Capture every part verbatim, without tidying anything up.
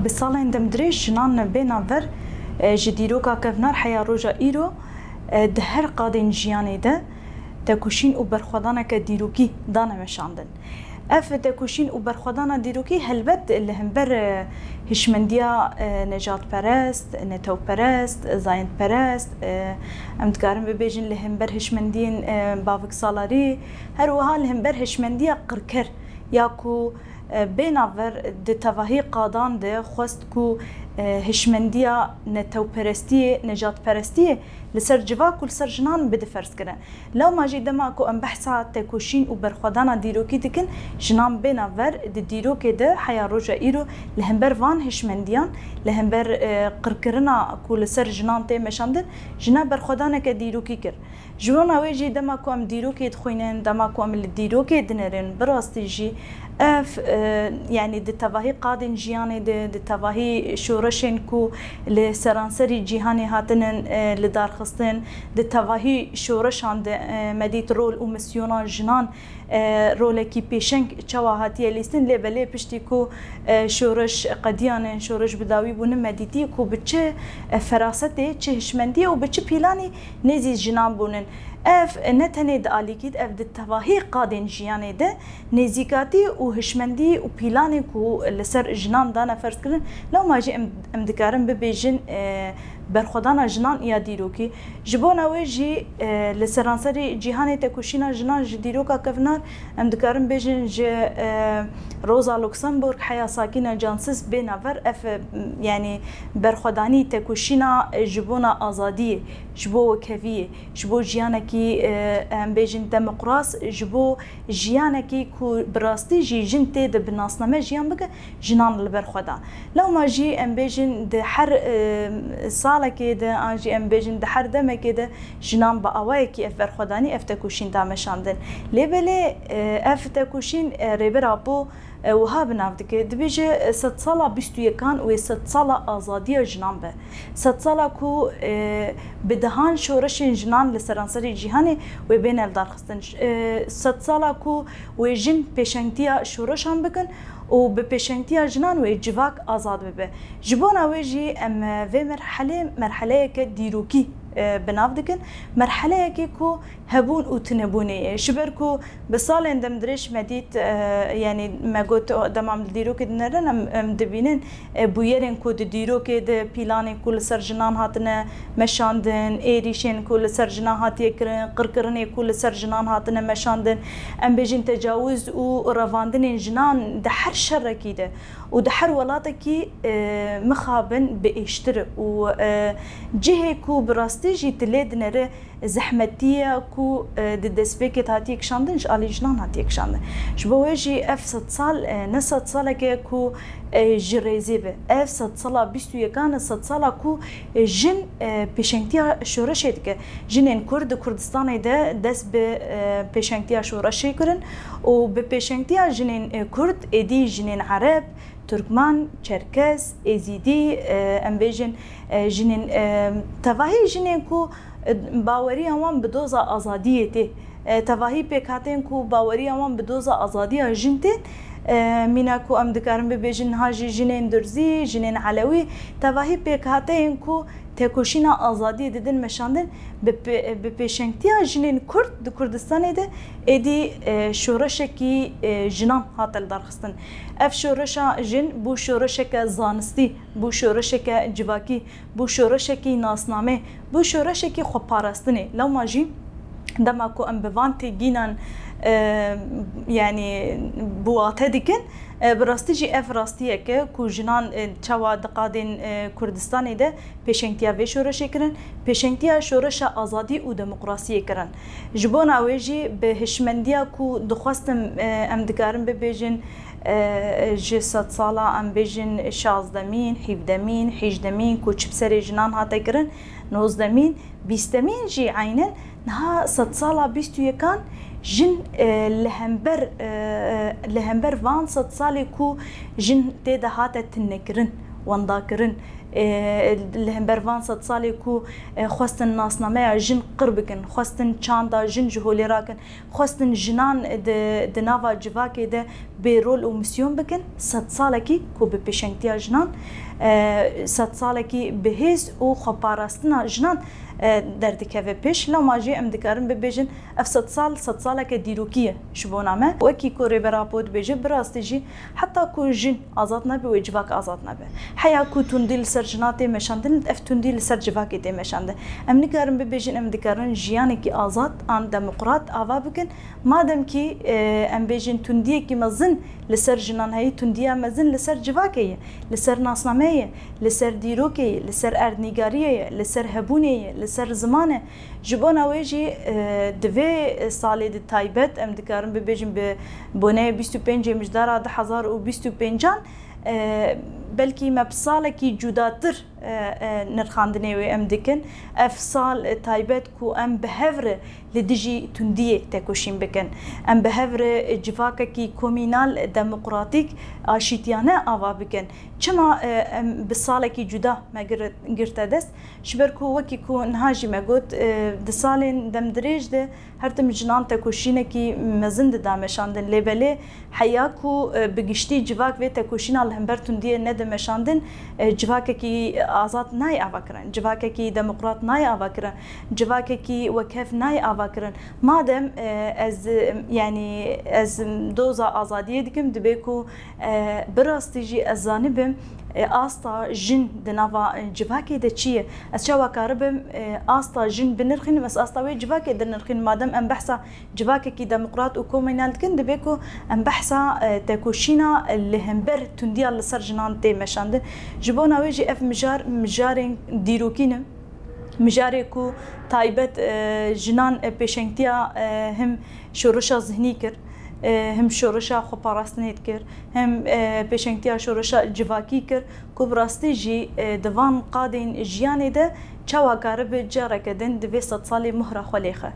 Bi salên demdirêj jinan bêna ver, e, ji dîroka kevnar heya roja îro, e, di her qadên jiyanê de tekoşîn û berxwedaneke dîrokî dane meşandin. Ev tekoşîn û berxwedana dîrokî helbet li hember, e, hişmendiya, e, nejadperest, netewperest, zayendperest, e, em dikarin bibêjin li hember hişmendiyên, e, baviksalarî, her wiha li hember hişmendiya qirker ya ku, e, bêna ver di tevahî qadan de xwest ku, e, hişmendiya netewperestiyê, nejadperestiyê li ser civak û li ser jinan bide ferzkirin. Lewma jî dema ku em behsa tekoşîn û berxwedana dîrokî dikin, jinan bêna ver di dîrokê de heya roja îro li hember van hişmendiyan, li hember, e, qirkirina ku li ser jinan tê meşandin, jina berxwedaneke dîrokî kir. Ji bona wê jî dema ku em dîrokê dixwînin, dema ku em li dîrokê dinerin, bi rastî jî ev, e, yanî di tevahî qadên jiyanê de, di tevahî şoreşên ku li seranserî cîhanê hatinin, e, li darxistin, di tevahî şoreşan de, e, me dît rol û misyona jinan, e, rolekî pêşeng çawa hatiye lîstin, lê belê piştî ku, e, şoreş qediyanin, şoreş bi dawî bûnin, me dîtî ku bi çi, e, ferasetê, çi hişmendiyê û bi çi pîlanî nêzî jinan bûnin. Ev ne tenê di alîkî de, ev di tevahî qadên jiyanê de nêzîkatî û hişmendî û pîlanê ku li ser jinan dane ferz kirin, lewma jî em, em dikarin bibêjin, e, berxwedana jinan ya dîrokî. Ji bona wê jî, e, li seranserî cîhanê tekoşîna jinan ji dîroka kevnar, em dikarin bêjin ji, e, Rosa Luxemburg heya Sakîna Cansiz bêna ver, ev, e, yanî berxwedanî tekoşîna, e, ji bona azadiyê, ji bo wekheviyê, ji bo jiyanekî, e, em bêjin demokras, ji bo jiyanekî ku bi rastî jî jin tê de bi nasname jiyan bike, jinan li ber xwe da. Lewma jî em bêjin di her, e, salekê de, an jî em bêjin di her demekê de jinan bi awayekî ev berxwedanî, ev tekoşîn da meşandin. Lê belê, e, ev tekoşîn, e, Rêber Apo, e, wiha bi nav dike. Dibêje, e, sedsala bîst û yekan wê sedsala azadiya jinan be. Sedsala ku, e, bi dehan şoreşên jinan li seranserê cîhanê wê bêne lidarxistin. E, sedsala ku wê jin pêşengtiya şoreşan bikin û bi pêşengtiya jinan wê civak azad bibe. Ji bona wê jî em, e, vê merhelê, merheleyeke dîrokî, e, bi nav dikin. Merheleyekê ku hebûn û tunebûnê ye. Ji ber ku bi salên demdirêj me dît, e, yanî me got, dema em li dîrokê dinerin, em, em dibînin, e, bûyerên ku di dîrokê de, pîlanên ku li ser jinan hatine meşandin, êrîşên ku li ser jinan hatiye kirin, qirkirinê ku li ser jinan hatine meşandin, em bêjin tecawuz û revandinên jinan di her şerekî de û di her welatekî, e, mixabin bi êştir û, e, cihê ku bi rastî jî tu lê dinere, zehmetiya ku, e, di destpêkê de hatiye kişandin, ji alî jinan hatiye kişandin. Ji bo wê jî ev sedsal, e, ne sedsaleke ku, e, ji rêzê be. Ev sedsala bîst û yekan e, sedsala ku, e, jin, e, pêşengtiya şoreşê dike. Jinên Kurd di Kurdistanê de dest bi, e, pêşengtiya şoreşê kirin û bi pêşengtiya jinên, e, Kurd, êdî jinên Ereb, Turkman, Çerkez, Êzîdî, e, em bêjin, e, jinên, e, tevahî jinên ku, e, baweriya wan bi doza azadiyê tê. E, tevahî pêkhateyên ku baweriya wan bi doza azadiya jin tên. E, mîna ku em dikarin bibêjin niha jî jinên Durzî, jinên Elewî, tevahî pêkhateyên ku tekoşîna azadiyê didin meşandin, bi pê-, bi pêşengtiya jinên Kurd di Kurdistanê de êdî, e, şoreşekî, e, jinan hate lidarxistin. Ev şoreşa jin bû şoreşeke zanistî, bû şoreşeke civakî, bû şoreşekî nasname, bû şoreşekî xweparastinê. Lewma jî dema ku em bi van têgînan, e, yanî biwate dikin, e, bi rastî jî ev rastiyeke ku jinan, e, çawa di qadên, e, Kurdistanê de pêşengtiya vê şoreşê kirin, pêşengtiya şoreşa azadî û demokrasiyê kirin. Ji bona wê jî bi hişmendiya ku dixwestim, e, em dikarin bibêjin, e, ji sedsala, em bêjin şazdemîn, hevdemîn, hêjdemîn ku çi bi serê jinan hate kirin, nozdemîn, bîstemîn jî eynin, niha sedsala bîst û yekan jin, e, li hember, e, li hember van sedsalê ku jin tê de hate tunekirin wendakirin. E, li hember van sedsalê ku, e, xwestin nasnameya jin qir bikin, xwestin çanda jin ji holê rakin, xwestin jinan di, di nava civakê de bê rol û misyon bikin, sedsalekî ku bi pêşengtiya jinan, e, sedsalekî bi hêz û xweparastina jinan, e, derdikeve pêş. Lewma jî em dikarin bibêjin, ev sedsal, sedsaleke dîrokî ye ji bona me. Wekî ku Rêber Apo dibêje, bi rastî jî heta ku jin azad nebe, wê civak azad nebe. Heya ku tundî li ser jina tê meşandin, ev tundî li ser civakê tê meşandin. Em nikarin bibêjin, em dikarin jiyanekî azad an demokrat ava bikin. Madem kî, e, em bêjin tundiyekî mezin li ser jinan heye, tundiya mezin li ser civakê ye, li ser nasnameyê ye, li ser dîrokê ye, li ser erdnîgariyê ye, li ser hebûnê ye, li ser ziman e. Ji bona wê jî, e, di vê salê de taybet em dikarin bibêjin bi boneyê bîst û pêncê mijdara du hezar û bîst û pêncan, e, belkî me bi salekî cudatir, e, e, nirxandinê wê em dikin. Ev sal, e, taybet ku em bi hev re li dijî tundiyê tekoşîn bikin. Em bi hev re, e, civakekî komînal, demokratîk, aşîtiyane ava bikin. Çima, e, em bi salekî cuda me gir-, girte dest? Ji ber ku wekî ku niha jî me got, e, di salên demdirêj de her tim jinan tekoşînekî mezin dida meşandin. Lê belê heya ku, e, bi giştî civak vê tekoşîna li hember tundiyê nede meşandin, e, civakekî azad nayê avakirin, civakekî demokrat nayê avakirin, civakekî wekhev nayê avakirin. Madem, e, ez, e, yanî ez doza azadiyê dikim, dibê ku, e, bi rastî jî ez zanibim, e, asta jin di nava, e, civakê de çi ye? Ez çawa karibim, e, asta jin binirxînim, ez asta wê civakê dinirxînim? Madem em behsa civakekî demokrat û komînal dikin, dibê ku em behsa, e, tekoşîna, e, li hember tundiya li ser jinan tê meşandin. Ji bona wê jî ev mijar, mijarên dîrokî ne. Mijarê ku taybet, e, jinan, e, pêşengtiya, e, him şoreşa zihnî kir, e, him şoreşa xweparastinê dikir, him, e, pêşengtiya şoreşa civakî kir, ku bi rastî jî, e, di van qadên jiyanê de çawa karibe careke din di vê sedsalê mohra xwe lêxe.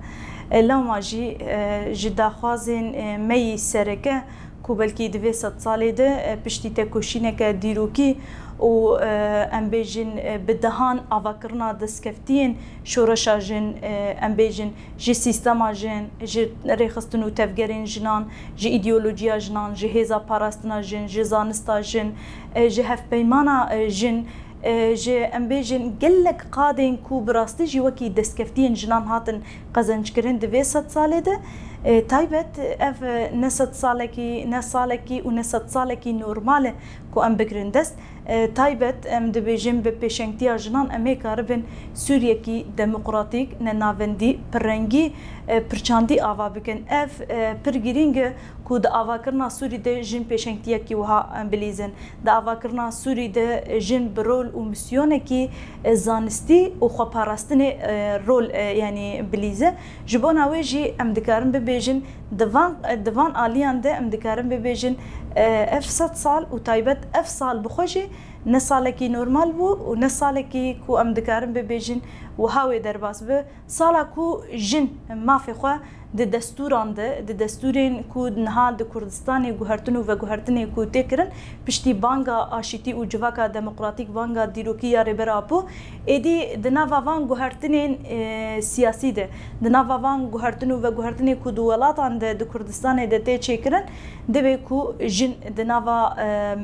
E, lewma jî, e, ji daxwazên, e, me yî sereke ku belkî di vê sedsalê de, e, piştî tekoşîneke dîrokî û, e, em bêjin, e, bi dehan avakirina destkeftiyên şoreşa jin, e, em bêjin ji sîstema jin, ji rêxistin û tevgerên jinan, ji îdeolojiya jinan, ji hêza parastina jin, ji zanista jin, e, ji hevpeymana, e, jin, e, ji, em bêjin, gelek qadên ku bi rastî jî wekî destkeftiyên jinan hatin qezenckirin di vê sedsalê de. E, taybet ev, e, ne sedsalekî, ne salekî û ne sedsalekî normal e ku em bigirin dest. E, taybet em dibêjin bi pêşengtiya jinan em ê karibin Sûriyekî demokratîk, nenavendî, pirrengî, e, pirçandî ava bikin. Ev, e, pir girîng e ku di avakirina Sûrî de jin pêşengtiyekî wiha, e, bilîzin. Di avakirina Sûrî de jin bi rol û misyonekî, e, zanistî û xweparastinê, e, rol, e, yanî bilîze. Ji bona wê jî em dikarin bibêjin, di van, di van aliyan de em dikarin bibêjin, e, ev sed sal û taybet ev sal bi xwe jî ne salekî normal bû û ne salekî ku em dikarin bibêjin wiha wê derbas bi. Sala ku jin mafê xwe di destûran de, di destûrên ku niha di Kurdistanê guhertin û veguhertinê ku tê kirin, piştî banga aşîtî û civaka demokratîk, banga dîrokî ya Rêber Apo, êdî di nava van guhertinên, e, siyasî de, di nava van guhertin û veguhertinê ku di welatan de, di Kurdistanê de tê çêkirin, divê ku jin di nava, e,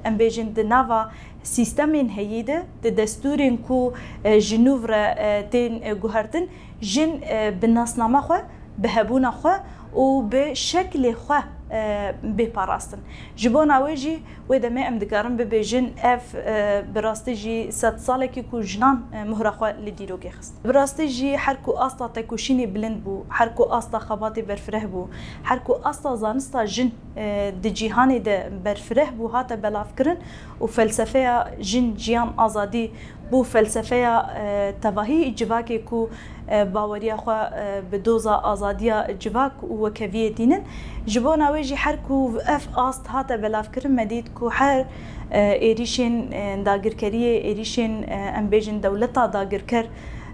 em bêjin di nava sîstemên heyî de, di destûrên ku, e, ji nû re, e, tên, e, guhertin, jin, e, bi nasnama xwe, bi hebûna xwe û bi şeklê xwe, e, bê parastin. Ji bona wê jî wê demê em dikarin bibêjin ev, e, bi rastî jî sed salekî ku jinan, e, mohra xwe li dîrokê xist. Bi rastî jî her ku asta tekoşînê bilind bû, her ku asta xebatê berfireh bû, her ku asta zanista jin, e, di cîhanê de berfireh bû, hate belavkirin û felsefeya jin, jiyan, azadî bû felsefeya, e, tevahî civakê ku, e, baweriya xwe, e, bi doza azadiya civak û wekheviyê tînin. Ji bona wê jî her ku ev ast hate belavkirin, me dît ku her, e, êrîşên, e, dagirkeriyê, êrîşên, e, em bêjin dewleta dagirker,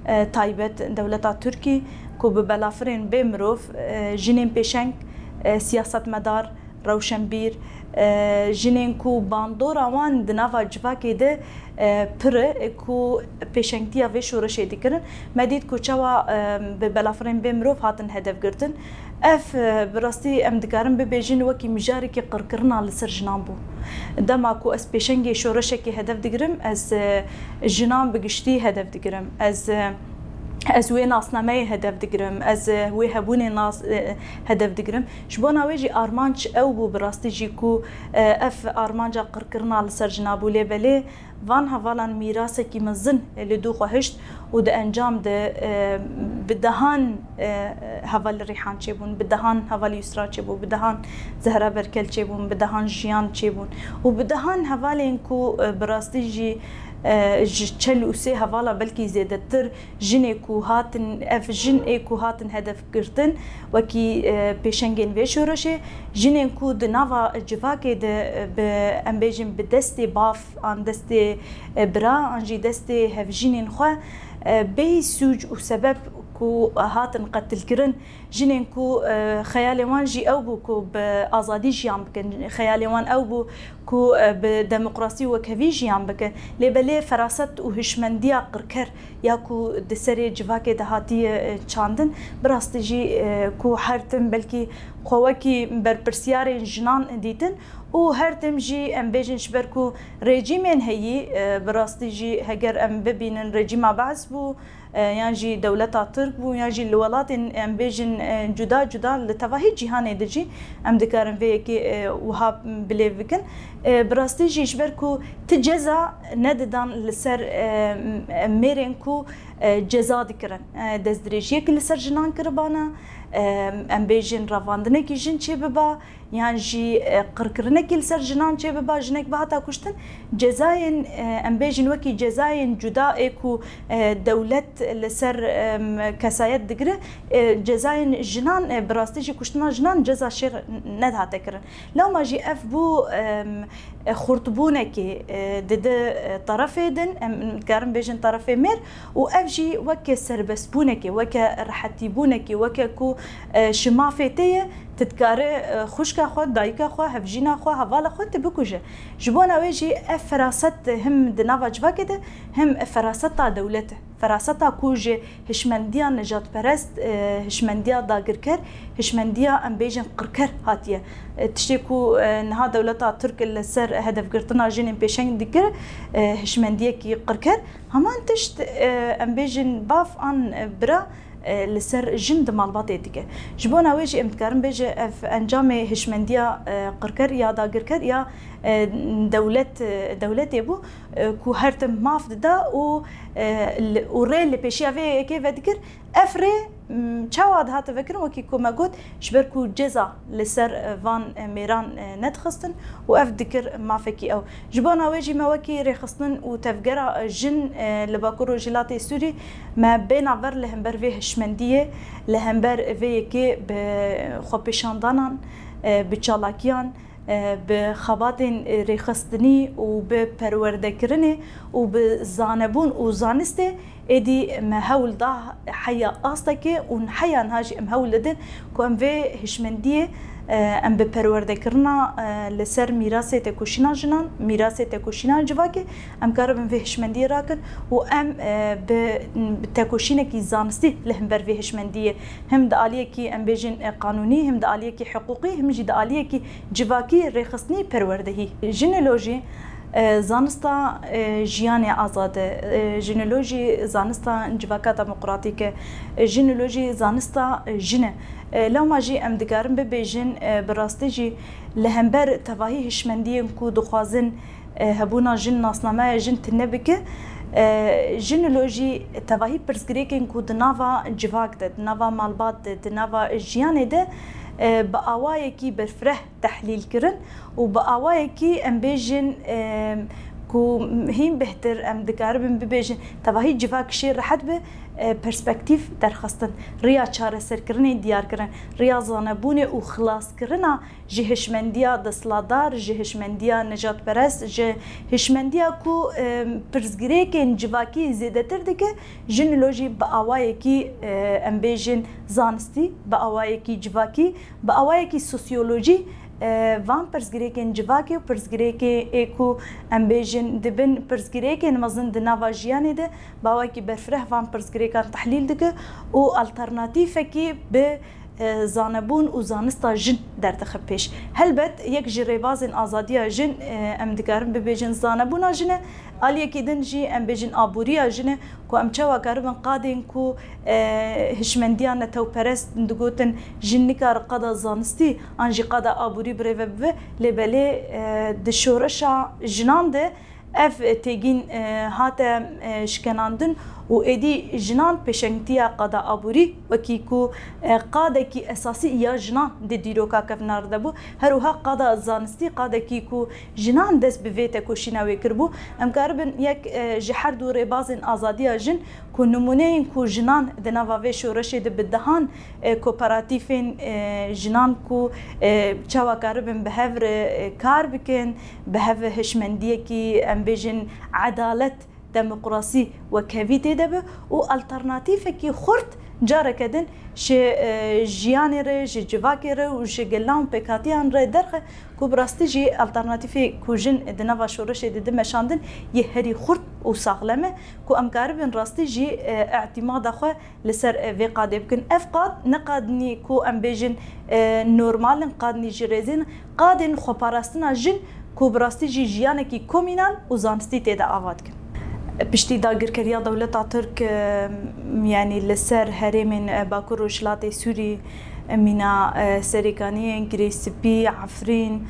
e, taybet dewleta Tirkî ku bi belafirên bê mirov, e, jinên pêşeng, e, siyasetmedar, rewşenbîr, e, jinên ku bandora wan di nava civakê de, e, pir e, ku pêşengtiya vê şoreşê dikirin. Me dît ku çawa, e, bi belafirên bê mirov hatin hedef girtin. Ev, e, bi rastî em dikarin bibêjin wekî mijarekî qirkirina li ser jinan bû. Dema ku ez pêşengê şoreşekê hedef digirim, ez, e, jinan bi giştî hedef digirim. Ez, e, ez wê nasnameyê hedef digirim, ez, e, wê hebûnê nas, e, hedef digirim. Ji bona wê jî armanc ew bû bi rastî jî ku, e, ev armanca qirkirina li ser jina bû, lê belê van hevalan mîrasekî mezin li dû xwe hişt û di encam de, e, bi dehan, e, hevalî Rîhan çêbûn, bi dehan hevalî Yusra çêbû, bi dehan Zehra Berkel çêbûn, bi dehan Jiyan çêbûn û bi dehan hevalên ku, e, bi rastî jî, e, ji çel û sê hevala belkî zêdetir jinê ku hatin, ev jin ê ku hatin hedef girtin, wekî, e, pêşengên vê şoreşê, jinên ku di nava civakê de, e, bi, em bêjin bi destê bav an destê, e, bira an jî destê hevjînên xwe, e, bêyî sûc û sebeb ku hatin qetilkirin, jinên ku, e, xeyalê wan jî ew bû ku bi azadî jiyan bikin, xeyalê wan ew bû ku, e, bi demokrasî û wekhevî jiyan bikin. Lê belê feraset û hişmendiya qirker ya ku di serê civakê de hatiye, e, çandin, bi rastî jî, e, ku her tim belkî xwe wekî berpirsyarên jinan dîtin û her tim jî em bêjin ji ber ku rejîmên heyî, e, bi rastî jî heger em bibînin rejîma Bees bû, e, yan jî dewleta Tirk bû, yan jî li welatên, em bêjin, e, cuda cuda li tevahî cîhanê de jî em dikarin vê yekê, e, wiha bilêv bikin. E, bi rastî jî ji ber ku ti ceza nedidan li ser, e, mêrên ku, e, ceza dikirin. E, destdirêjiyekî li ser jinan kiribana, e, em bêjin revandinekî jin çêbiba, yan jî, e, qirkirinekî li ser jinan çêbiba, jinek bihata kuştin, cezayên, e, em bêjin wekî cezayên cuda ê ku, e, dewlet li ser, em, kesayet digire, e, cezayên jinan, e, bi rastî jî kuştina jinan ceza şêr nedihate kirin. Lewma jî ev bû, em, e, xurtbûnekê, e, dide, e, terefê din, em dikarin bêjin terefê mêr û ev jî weke serbestbûnekê, weke rehetîbûnekê, weke ku, e, ji mafê te ye, tu dikare, e, xwişka xwe, dayika xwe, hevjîna xwe, hevala xwe tu bikuje. Ji bona wê jî ev feraset him di nava civakê de, him feraseta dewlet e. Feraseta ku ji hişmendiya nejadperest, e, hişmendiya dagirker, hişmendiya em bêjin qirker hatiye. E, tiştê ku, e, niha dewleta Tirk li ser hedefgirtina jinên pêşeng dikir, e, hişmendiyekî qirker. Heman tişt, e, em bêjin bav an, e, bira, e, li ser jin di malbatê dike. Ji bona wê jî em dikarin bêje ev encamê hişmendiya, e, qirker ya dagirker ya, e, dewlet, e, dewletê bû, e, ku her tim maf dida û, e, li, û rê li pêşiya vê yekê vedikir. Ev rê, m, çawa dihate vekirin, wekî ku me got, ji ber ku ceza li ser, e, van, e, mêran, e, nedixistin û ev dikir mafekî ew. Ji bona wê jî me wekî rêxistin û tevgera, e, jin, e, li Bakur Rojhilatê Sûrî me bêhna ver li hember vê hişmendiyê, li hember vê yekê bi xwepêşandanan, e, bi çalakiyan, e, bi xebatên rêxistinî û bi perwerdekirinê û bi zanebûn û zanistê êdî me hewl da heya astekê û heya niha jî em hewl didin ku em vê hişmendiyê, e, em bi perwerdekirina, e, li ser mîrasê tekoşîna jinan, mîrasê tekoşîna civakê, em karibin vê hişmendiyê rakin û em, e, bi, bi tekoşînekî zanistî li hember vê hişmendiyê, him di aliyekî em bêjin, e, qanûnî, him di aliyekî hiqûqî, him jî di aliyekî civakî rêxistinî perwerdehî. Jinolojî, e, zanista, e, jiyanê azad e. E, jinolojî zanista civaka demokratîk e. E, jinolojî zanista, e, jin e. E, lewma jî em dikarin bibêjin, e, bi rastî jî li hember tevahî hişmendiyên ku dixwazin, e, hebûna jin, nasnameya jin tune bike, e, jinolojî tevahî pirsgirêkên ku di nava civak de, di nava malbat de, di nava jiyanê de, e, bi awayekî berfireh tehlîl kirin û bi awayekî em bêjin, e, ku hîn bêhtir em dikaribin bibêjin, tevahî civak şêr rehet bi, e, perspektîf derxistin, riya çareserkirinê diyar kirin, riya zanebûnê û xilaskirina ji hişmendiya desthilatdar, ji hişmendiya nejadperest, ji hişmendiya ku, e, pirsgirêkên civakî zêdetir dike, jinolojî bi awayekî, e, em bêjin zanistî, bi awayekî civakî, bi awayekî sosyolojî, Van pirsgirêkên civakê û pirsgirêkê ê ku em bêjin dibin pirsgirêkên mezin di nava jiyanê de, bawekî berfireh van pirsgirêkan tehlîl dike û alternatîfekî bi zanebûn û zanista jin derdixe pêş. Helbet yek ji rêbazên azadiya jin, em dikarin bibêjin zanebûna jin e, aliyekî din jî em bêjin aboriya jin e, ku em çawa karibin qadên ku hişmendiya netewperest digotin jin nikare qada zanistî an jî qada aborî birêve bibe, lê belê di şoreşa jinan de ev têgîn hate şikenandin û êdî jinan pêşengtiya qada aborî wekî ku qadekî esasî ya jinan di dîroka kevnar de bû. Her wiha qada zanistî qadekî ku jinan dest bi vê tekoşîna wê kiribû. Em karibin yek ji her du rêbazên azadiya jin ku nimûneyên ku jinan di nava vê şoreşê de bi dehan kooperatîfên jinan ku çawa karibin bi hev re kar bikin, bi hev hişmendiyekî, em bêjin, edalet, demokrasî, wekhevî tê de be û alternatîfekî xurt careke din ji jiyanê re, ji civakê re û ji gelan û pêkhatiyan re derxe ku bi rastî jî alternatîfê ku jin di nava şoreşê de dide meşandin yê herî xurt û saxlem e ku em karibin rastî jî îtîmada xwe li ser vê qadê bikin. Ev qad ne qadinî ku em bêjin normal in, qadinî ji rêzên, qadên xweparastina jin ku bi rastî jî jiyanekî komînal û zanistî tê de ava dikin. Piştî dagirkeriya dewleta Tirk, yanî li ser herêmên Bakur Rojhilatê Sûrî, mîna Serêkaniyê, Girê Spî, Efrîn,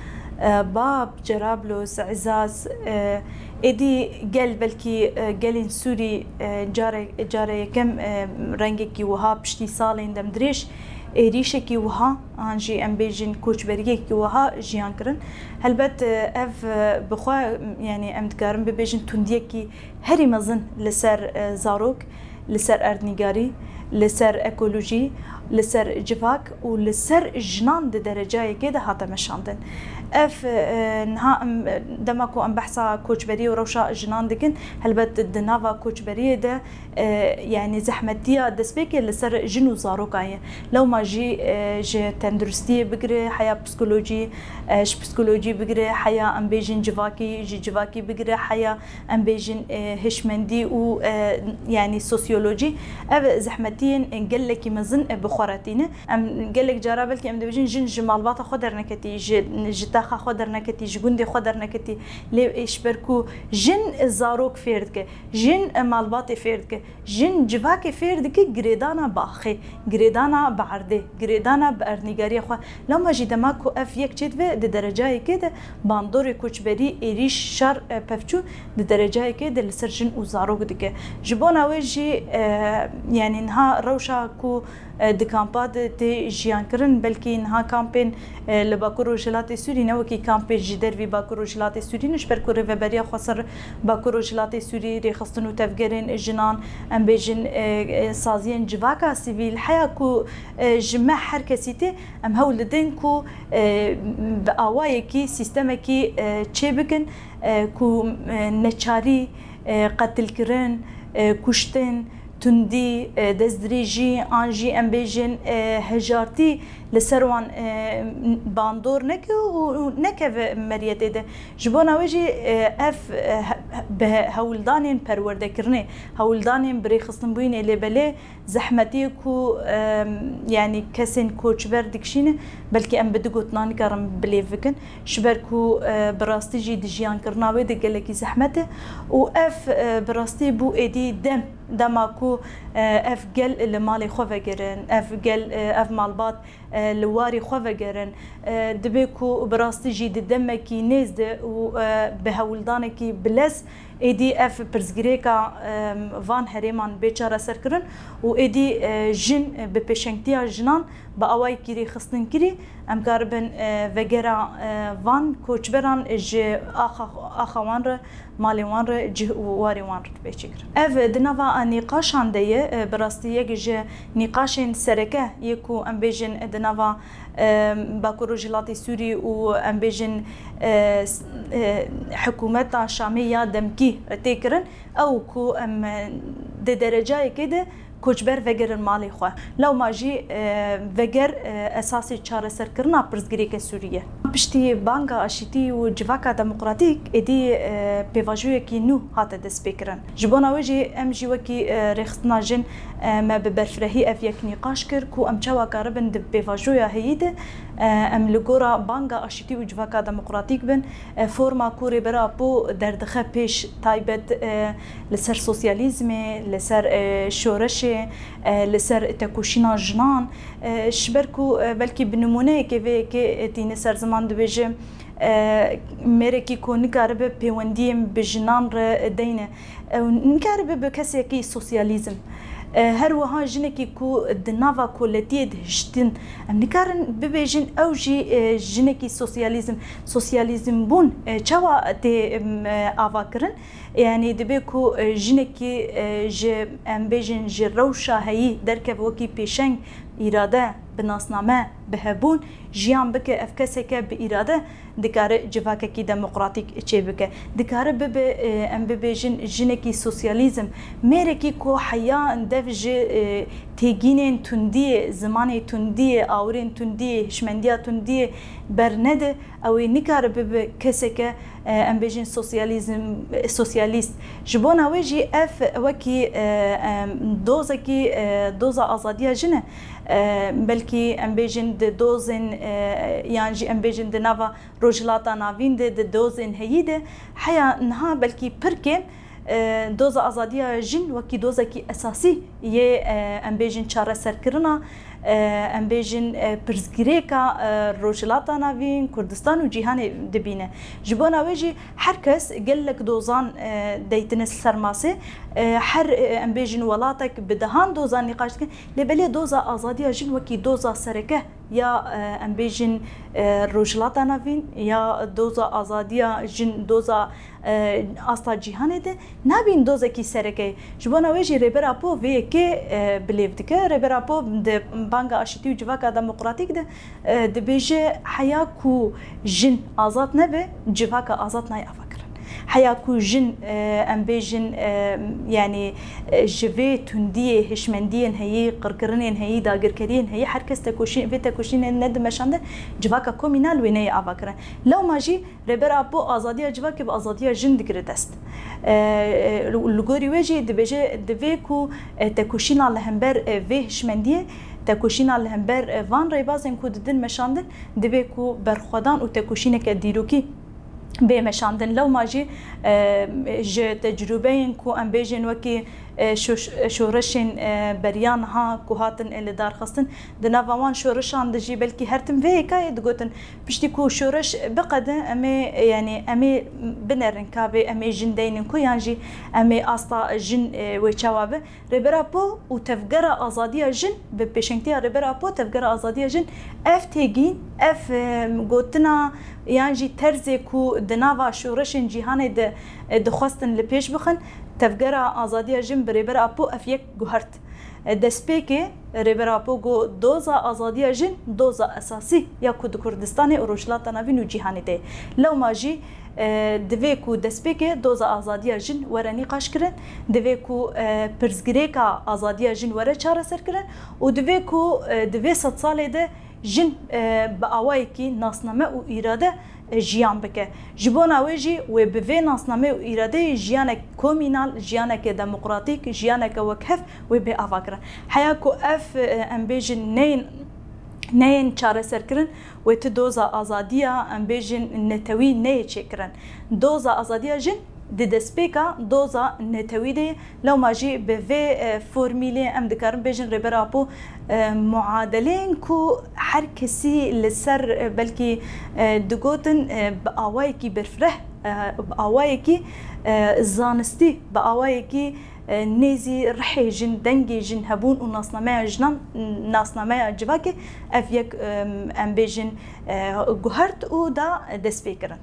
Bab, Cerablus, Ezaz, êdî gel, belkî gelên Sûrî care, care yekem rengekî wiha piştî salên demdirêj êrîşekî wiha an jî em bêjin koçberiyekî wiha jiyan kirin. Helbet ev bi xwe, yanî em dikarin bibêjin tundiyekî herî mezin li ser zarok, li ser erdnîgarî, li ser ekolojî, li ser civak û li ser jinan di derecayekê de hate meşandin. Ev niha em, dema ku em behsa koçberî û rewşa jinan dikin, helbet di nava koçberiyê de yanî zehmetiya destpêkê li ser jin û zarokan ye. Lewma jî ji tenduristiyê bigire heya psikolojî, ji psikolojî bigire heya em bêjin civakî, ji civakî bigire heya em bêjin hişmendî û yanî sosyolojî. Ev zehmetiyên gelekî mezin bi xwe re tîne. Em gelek cara belkî em dibêjin jin ji malbata xwe derneketî, ji, ji taxa xwe derneketî, ji gundê xwe derneketî. Lê ji ber ku jin zarok fêr dike, jin malbatê fêr dike, jin civakê fêr dike girêdana baxê, girêdana bi erdê, girêdana bi erdnîgariya xwe. Lewma jî dema ku ev yek çêdibe di derecayekê de bandorê koçberî, êrîş, şer, pevçûn di derecayekê de li ser jin û zarok dike. Ji bona wê jî yanî niha rewşa ku di kampa de tê jiyan kirin, belkî niha kampên li Bakur Rojhilatê Sûrî ne wekî kampên ji dervî Bakur Rojhilatê Sûrî ne, ji ber ku Rêveberiya Xweser Bakur Rojhilatê Sûrî, rêxistin û tevgerên jinan, em bêjin saziyên civaka sivîl, heya ku ji me her kesî tê, em hewl didin ku bi awayekî, sîstemekî çêbikin ku neçarî, qetilkirin, kuştin, tundî, destdirêjî an jî em bêjin hejartî li ser wan bandor neke û nekeve meriyetê de. Ji bona wê jî ev bi hewldanên perwerdekirinê, hewldanên birêxistinbûyînê lê belê zehmetiyê ku yanî kesên koçber dikişîne, belkî em bi du gotina nikarin bilêv bikin. Ji ber ku bi rastî jî di jiyankirina wê de gelekî zehmet e û ev bi rastî bû êdî dem. Dema ku ev gel li malê xwe vegerin, ev gel, ev malbat li warê xwe vegerin, dibê ku bi rastî jî di demekî nêz de û bi hewldanekî bilez êdî ev pirsgirêka van herêman bê çareserkirin û êdî jin bi pêşengtiya jinan bi awayekî rêxistinkirî em karibin vegera van koçberan ji axa, axa wan re, malên wan re, cih û warê wan re dibê çêkirin. Ev di nava nîqaşan de ye, bi rastî yek ji nîqaşên sereke yê ku em bêjin di nava Bakur Rojhilatê Sûrî û em bêjin hikûmeta Şamê ya demkî tê kirin, ew ku em di derecayekê de Koçber vegerin malê xwe. Lewma jî, e, veger, e, esasê çareserkirina pirsgirêkê Sûrî ye. Piştî banga aşîtî û civaka demokratîk, êdî, e, pêvajoyekî nû hate destpêkirin. Ji bona wê jî em jî wekî, e, rêxistina jin, e, me bi berfirehî ev yek nîqaş kir ku em çawa karibin di pêvajoya heyî de, e, em li gora banga aşîtî û civaka demokratîk bin. E, forma ku Rêber Apo derdixe pêş, taybet, e, li ser sosyalîzmê, li ser, e, şoreşê, e, li ser tekoşîna jinan, e, ji ber ku, e, belkî bi nimûneyekê vê yekê, e, tîne ser ziman, dibêje, e, mêrekî ku nikaribe pêwendiyên bi jinan re deyne, ew nikaribe bi kesekî sosyalîzm. E, her wiha jinekî ku di nava koletiyê dihiştin, em nikarin bibêjin ew jî, e, jinekî sosyalîzm, sosyalîzm bûn, e, çawa tê, em, e, ava kirin? Yanî dibe ku, e, jinekî, e, ji, em bêjin, ji rewşa heyî derkeve wekî pêşeng, îrade, bi nasname, bi hebûn jiyan bike, ev keseke bi îrade dikare civakekî demokratîk çêbike. Dikare bibe, e, em bibêjin, jinekî sosyalîzm, mêrekî ku heya dev ji, e, têgînên tundiyê, zimanê tundiyê, awirên tundiyê, hişmendiya tundiyê bernede, ew ê nikare bibe keseke, e, em bêjin sosyalîzm, sosyalîst. Ji bona wê jî ev wekî, e, em, dozekî, e, doza azadiya jin e. E, belkî em bêjin di dozên, e, yan jî em bêjin di nava Rojhilata Navîn de, di dozên heyî de, heya niha belkî pir kêm, e, doza azadiya jin wekî dozekî esasî yê, e, em bêjin çareserkirina, e, em bêjin, e, pirsgirêka, e, Rojhilata Navîn, Kurdistan û cîhanê dibîne. Ji bona wê jî her kes gelek dozan, e, deytine ser masê, e, her, e, em bêjin welatek bi dehan dozan nîqaş dikin, lê belê doza azadiya jin wekî doza sereke ya, e, em bêjin, e, Rojhilata Navîn, ya doza azadiya jin, doza, e, asta cîhanê de nabîn dozekî sereke ye. Ji bona wê jî Rêber Apo vê yekê, e, bilêv dike. Rêber Apo di banga aşîtî û civaka demokratîk de, e, dibêje, heya ku jin azad nebe, civaka azad nayê avakirin. Heya ku jin, e, em bêjin, e, yanî, e, ji vê tundiyê, hişmendiyên heyî, qirkirinên heyî, dagirkeriyên heyî, her kes tekoşîn, vê tekoşînê nedimeşande, civaka komînal wê neyê avakirin. Lewma jî Rêber Apo azadiya civakê bi azadiya jin digire dest. E, e, li gorî wê jî dibêje, divê ku, e, tekoşîna li hember, e, vê hişmendiyê, tekoşîna li hember, e, van rêbazên ku didin meşandin, divê ku berxwedan û tekoşîneke dîrokî bê meşandin. Lewma jî, e, ji tecrûbeyên ku em bêjin wekî, e, şoş-, şoreşên, e, beriya niha ku hatin, e, li dar xistin, di nava wan şoreşan de jî belkî her tim vê hêkayê digotin, piştî ku şoreş biqede, em ê, yanî em ê binerin ka bê em ê jin deynin ku yan jî em ê asta jin, e, wê çawa be. Rêber Apo û Tevgera Azadiya Jin, bi pêşengtiya Rêber Apo, Tevgera Azadiya Jin, ev têgîn, ev, e, gotina yan jî terzê ku di nava şoreşên cîhanê de, e, dixwestin li pêş bixin, Tevgera Azadiya Jin bi Rêber Apo ev yek guhert. E, destpêkê Rêber Apo got, doza azadiya jin doza esasî ya ku di Kurdistanê û Rojhilata Navîn û cîhanê de ye. Lewma jî, e, divê ku destpêkê doza azadiya jin were nîqaşkirin, divê ku, e, pirsgirêka azadiya jin were çareserkirin û divê ku, e, di vê sedsalê de jin, e, bi awayekî nasname û îrade, e, jiyan bike. Ji bona wê jî wê bi vê nasname û îradeyê jiyanek komînal, jiyaneke demokratîk, jiyaneke wekhev wê bê avakirin. Heya ku ev, e, em bêjin neyên, neyên çareserkirin, wê tu doza azadiya, em bêjin, netewî neyê çêkirin. Doza azadiya jin di destpêka doza netewî de ye. Lewma jî bi vê, e, formîlê em dikarin bêjin Rêber Apo, e, muadeleyên ku her kesî li ser, e, belkî, e, digotin, e, bi awayekî berfireh, e, bi awayekî, e, zanistî, bi awayekî, e, nêzî rihê jin, dengê jin hebûn û nasnameya jinan, nasnameya civakê, ev yek, e, em bêjin, e, guhert û da destpêkirin.